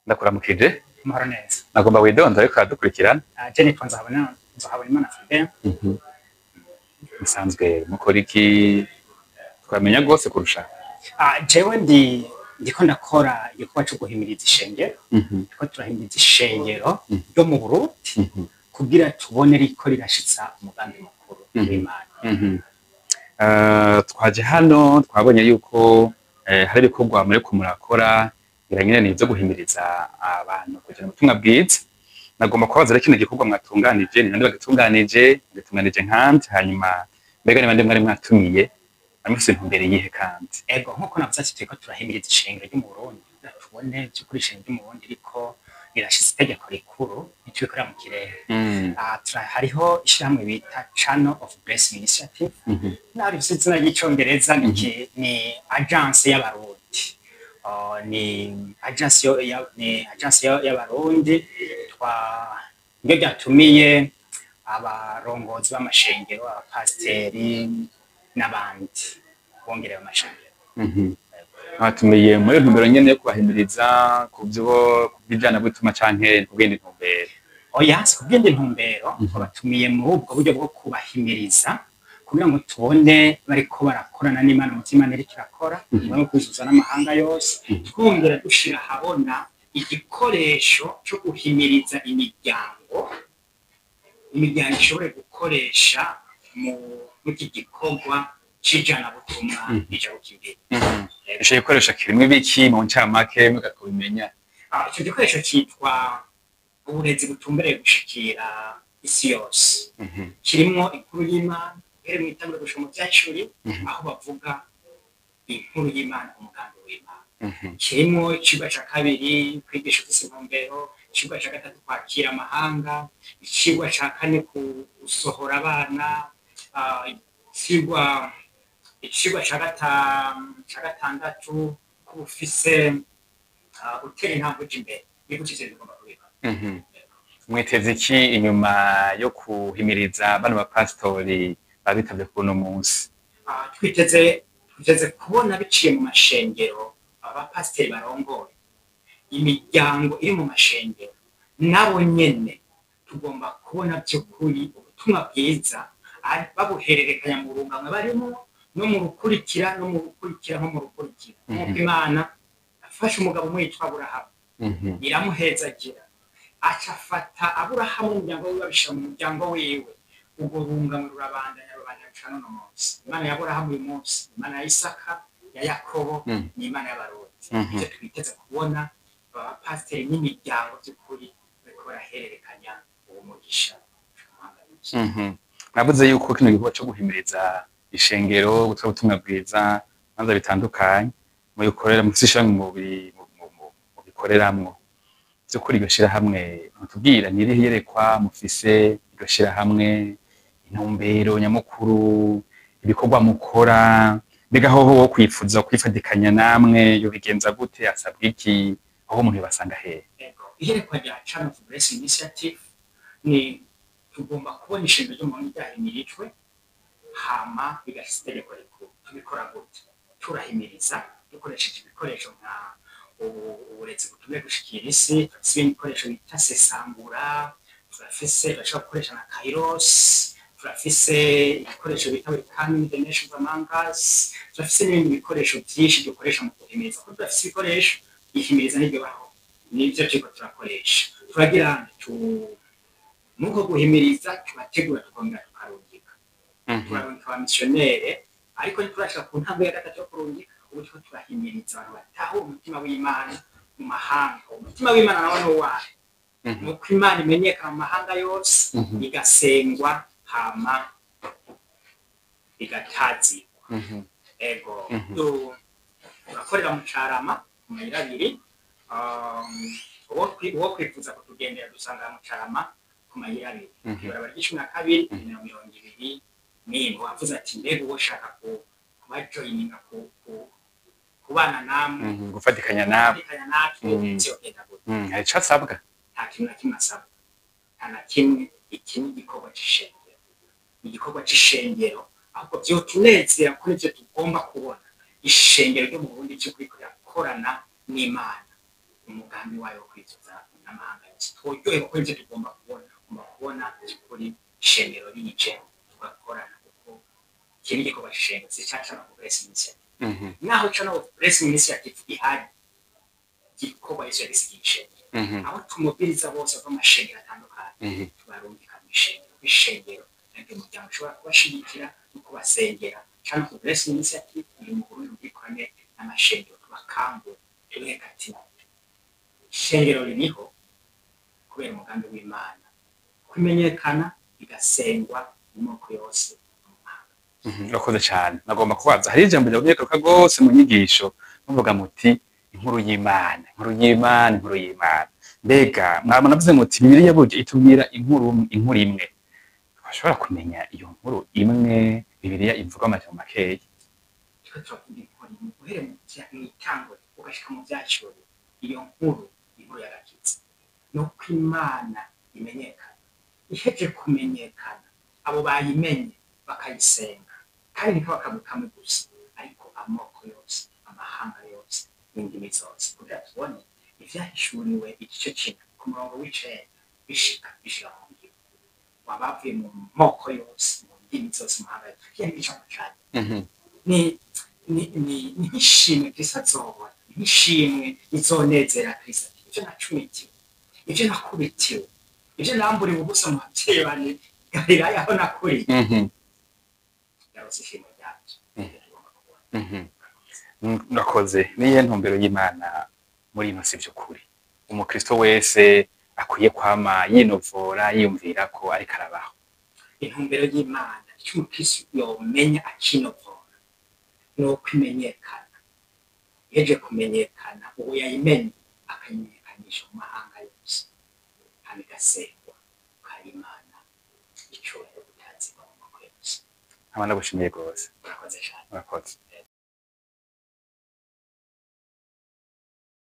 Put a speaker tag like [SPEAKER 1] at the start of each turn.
[SPEAKER 1] Ndakuramukije.
[SPEAKER 2] Amahoro neza.
[SPEAKER 1] Nagomba widondore ariko aradukurikirana.
[SPEAKER 2] Je nitwa Nzohabona Imana Fidele.
[SPEAKER 1] Musanzwe mukora iki? Twamenya rwose kurusha.
[SPEAKER 2] Jewe ndiko ndakora igikorwa co guhimiriza ishengero. Ndiko turahimiriza ishengero ryo mu Burundi kugira tubone riko rirashitsa umugambi mukuru w'Imana.
[SPEAKER 1] Twaje hano twabonye yuko hari ibikorwa muriko murakora, ngira nyene ni ivyo guhimiriza abantu kugira ubutumwa bwiza. Nagomba kubabaza rero, kino gikorwa mwatunganije ni bande bagitunganije? Bagitunganije nkande? Hanyuma mbega ni bande mwari mwatumiye? Mwari mufise intumbero yihe kandi?
[SPEAKER 2] Ego, nkuko navuze ati turiko turahimiriza ishengero ryo mu Burundi kugira tubone vy'ukuri ishengero ryo mu Burundi riko rirashitsa itegeko rikuru, ntitubikorera mu kirere. Hariho ishirahamwe bita Channel of Blessing Initiative. Naho rifise izina ry'icongereza, ni agence y'Abarundi. Ni agence y'Abarundi twa niryo ryatumiye abarongozi b'amashengero, abapasiteri n'abandi bongere b'amashengero.
[SPEAKER 1] Mwatumiye muri ntumbero nyene yo kubahimiriza ku vyo kubw'ijanabutumwa canke ku bw'indi ntumbero?
[SPEAKER 2] Oya, si kubw'indi ntumbero. Twabatumiye muri ubwo buryo bwo kubahimiriza kugira ngo tubone bariko barakorana n'Imana, mu Imana iriko irakora no kuzuza n'amahanga yose, twongera dushira ahabona igikoresho cyo guhimiriza imiryango, imiryango ishobore gukoresha mu iki gikorwa c'ijanabutumwa n'ijabukibiri.
[SPEAKER 1] Ico gikoresho kirimwo ibiki mu ncamake mugakubimenya?
[SPEAKER 2] Ico gikoresho citwa Uburezi butumbereye gushikira isi yose. Kirimwo inkuru y'Imana uhereye mw'itanguriro gushika mu Vyahishuriwe, aho bavuga inkuru y'Imana, umugambi w'Imana. Kirimwo icigwa ca kabiri, kwigisha ufise intumbero; icigwa ca gatatu, kwakira amahanga; icigwa ca kane, gusohora abana; icigwa ca gatandatu, kuba ufise utera intambwe uja imbere. Ni gutyo ivyo bigomba kubikora.
[SPEAKER 1] Mwiteze iki inyuma yo kuhimiriza bano bapasitori babitavye kuri uno munsi?
[SPEAKER 2] Twiteze kubona biciye mu mashengero, abapasiteri barongoye imiryango iri mu mashengero nabo nyene tugomba kubona by'ukuri ubutumwa bwiza babuhererekanya mu rungano barimo no mu rukurikira no mu rukurikira no mu rukurikira, nk'uko Imana afashe umugabo umwe yitwa Aburahamu, iramuhezagira, aca afata Aburahamu n'umuryango wiwe, abishira mu muryango wiwe. Urwo rungano rurabandanya, rubandanya gushika n'uno munsi. Imana ya Aburahamu uyu munsi, Imana ya Isaka, ya Yakobo, ni Imana y'Abarundi. Ivyo twiteze kubona, abapasiteri n'imiryango by'ukuri bariko barahererekanya uwo mugisha gushika mu mahanga yose.
[SPEAKER 1] Mwavuze yuko kino gikorwa co guhimiriza ishengero gutwara ubutumwa bwiza mu bibanza bitandukanye mubikorera mufise ishirahamwe mubikoreramwo. Vy'ukuri iryo shirahamwe mutubwira ni irihe yerekwa mufise iryo shirahamwe, intumbero nyamukuru, ibikorwa mukora? Mbega hoho wo kwifuza kwifatikanya namwe yobigenza gute? Asabwa iki? Aho umuntu yobasanga hehe?
[SPEAKER 2] Ego, iyerekwa rya Channel of Blessing Initiative ni tugomba kubona ishengero ryo mu Burundi ryahimirijwe, hama bigashitsa itegeko rikuru. Tubikora gute? Turahimiriza dukoresheje ibikoresho nka uburezi butumye gushikira isi. Turafise ibindi bikoresho bita Sesangura, turafise, turashobora gukoresha na Kairos, turafise ibikoresho bita Welcoming the Nations Among Us, turafise n'ibindi bikoresho byinshi dukoresha mu guhimiriza, kuko turafise ibikoresho ihimiriza n'iryo baho nivyo turiko turakoresha. Turagira nuko guhimiriza, tubategura, tukongera tukarungika. Turarungika abamisiyonere, ariko ntiturashika ku ntambwe ya gatatu yo kurungika. Ubu turiko turahimiriza abantu batahura umutima w'Imana mu mahanga. Umutima w'Imana nawo ni uwahe? Nuko Imana imenyekana mu mahanga yose, igasengwa, hama igatazirwa. Ego. Turakorera mu Carama ku mayira abiri. Uwo kwifuza kutugendera, dusanga mu Carama ku mayira abiri, ibarabara ry'icumi na kabiri, nimero 21. Wavuze ati mbega uwo shaka kubajoyininga, kubana namwe,
[SPEAKER 1] Gufatikanya nabo,
[SPEAKER 2] gufatikanya natwe, vyogenda gute?
[SPEAKER 1] Hari ico asabwa?
[SPEAKER 2] Nta kintu na kimwe asabwa, nta na kimwe. Iki ni igikorwa c'ishengero, ni igikorwa c'ishengero. Ahubwo vyotunezera ko nivyo tugomba kubona ishengero ryo mu Burundi vy'ukuri rirakorana n'Imana. Umugambi wayo wo kwizuza n'amahanga yose, tworyoherwa kuko ivyo tugomba kubona, tugomba kubona by'ukuri ishengero rije tugakorana, kuko iki ni igikorwa c'ishengero, si ca Channel of Blessing Initiative. Naho Channel of Blessing Initiative ihari, igikorwa Yesu yagisigiye ishengero, aho tumubwiriza bose bava mu mashengero atandukanye, tubarungika mu ishengero, kw'ishengero naryo umuryango ushobora kubashigikira no kubasengera. Channel of Blessing Initiative iri mu Burundi bwikorane n'amashengero, tubakangura, tubereka ati ishengero ririho kubera umugambi w'Imana kumenyekana, igasengwa mu moko yose no mu mahanga.
[SPEAKER 1] Urakoze cyane. Nagomba kubaza, hari ijambo ryaboneka rwose mu nyigisho, muvuga muti inkuru y'Imana, inkuru y'Imana, inkuru y'Imana. Mbega mwaba navuze muti Bibiliya burya itubwira inkuru imwe, twashobora kumenya iyo nkuru imwe Bibiliya ivuga amajambo makeya?
[SPEAKER 2] Turiko turavuga inkuru imwe uhereye mw'itango ugashika mu Vyahishuwe. Iyo nkuru ni inkuru y'agakiza, ni uko Imana imenyekana. Iheje kumenyekana, abo bayimenye bakayisenga, kandi ntikaba akagwi kamwe gusa, ariko amoko yose, amahanga yose n'indimi zose, kugira tubone Ivyahishuriwe igice kimwe ku murongo w'9 bishika mu ngiro, wabavuye mu moko yose, mu ndimi zose, mu mahanga yose. Kiriya ni igicapo cane, ni nk'ishimwe Kristo azobona, ni nk'ishimwe rizonezera Kristo. Ivyo nacumitiwe, ivyo nakubitiwe, ivyo namburiwe ubusa mu bavyeyi banje Galilaya aho nakuriye, yarose ishimwe ryavyo. Ivyo tugomba kubona.
[SPEAKER 1] Murakoze. Niyihe ntumbero y'Imana muri ino si vy'ukuri umukristo wese akwiye kwama yinovora, yiyumvira ko ariko arabaho?
[SPEAKER 2] Intumbero y'Imana, icyo umukristo yomenya akinovora, ni uko imenyekana. Yeje kumenyekana, uwo yayimenye akayimenyekanisha mu mahanga yose, hama igasengwa, ukaha Imana icyubahiro gutazirwa mu moko yose.
[SPEAKER 1] Nkaba ndagushimiye rwose.
[SPEAKER 2] Murakoze cyane.
[SPEAKER 1] Murakoze.